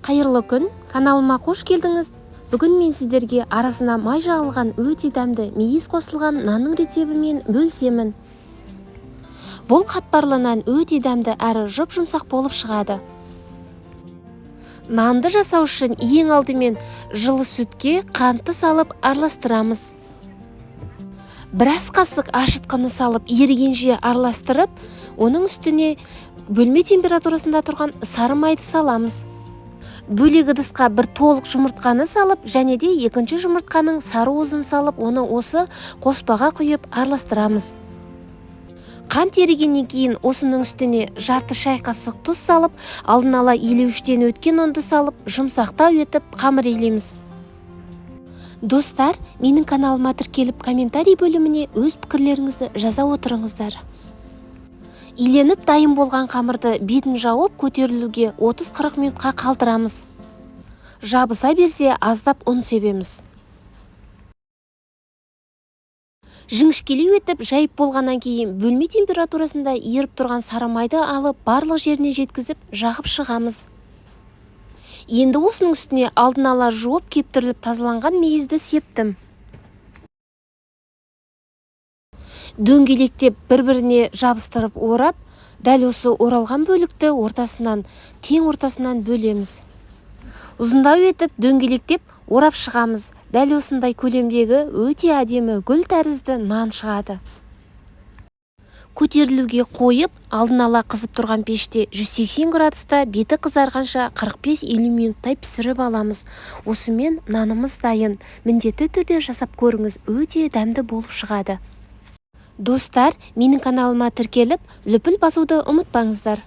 Қайырлы күн, каналыма қош келдіңіз. Бүгін мен сіздерге арасына май жағылған өте дәмді мейіз қосылған нанның рецебімен бөлісемін. Бұл қатпарлы нан өте дәмді әрі жұп-жұмсақ болып шығады. Нанды жасау үшін ең алдымен жылы сүтке қантты салып араластырамыз. Біраз қасық ашытқыны салып ерігенше араластырып, оның үстіне бөлме температурасында тұрған сары майды саламыз. Бөлек ыдысқа бір толық жұмыртқаны салып, және де екінші жұмыртқаның сары уызын салып, оны осы қоспаға құйып араластырамыз. Қант ерігеннен кейін осының үстіне жарты шай қасық тұз салып, алдын ала елеуіштен өткен ұнды салып, жұмсақтау етіп қамыр илейміз. Достар, менің каналыма тіркеліп, комментарий бөліміне өз пікірлеріңізді жаза отырыңыздар. Иленіп дайын болған қамырды бетін жауып көтерілуге 30-40 минутқа қалдырамыз. Жабыса берсе аздап ұн себеміз. Жіңішкелеу етіп жайып болғаннан кейін бөлме температурасында еріп тұрған сары майды алып, барлық жеріне жеткізіп жағып шығамыз. Енді осының үстіне алдын ала жуып кептіріліп тазаланған мейізді септім. Дөңгелектеп бір-біріне жабыстырып орап, дәл осы оралған бөлікті ортасынан, тең ортасынан бөлеміз. Ұзындау етіп дөңгелектеп орап шығамыз. Дәл осындай көлемдегі өте әдемі гүл тәрізді нан шығады. Көтерілуге қойып, алдын ала қызып тұрған пеште 180 градуста беті қызарғанша 45-50 минуттай пісіріп аламыз. Осымен нанымыз дайын. Міндетті түрде жасап көріңіз, өте дәмді болып шығады. Достар, менің каналыма тіркеліп, лүпіл басуды ұмытпаңыздар.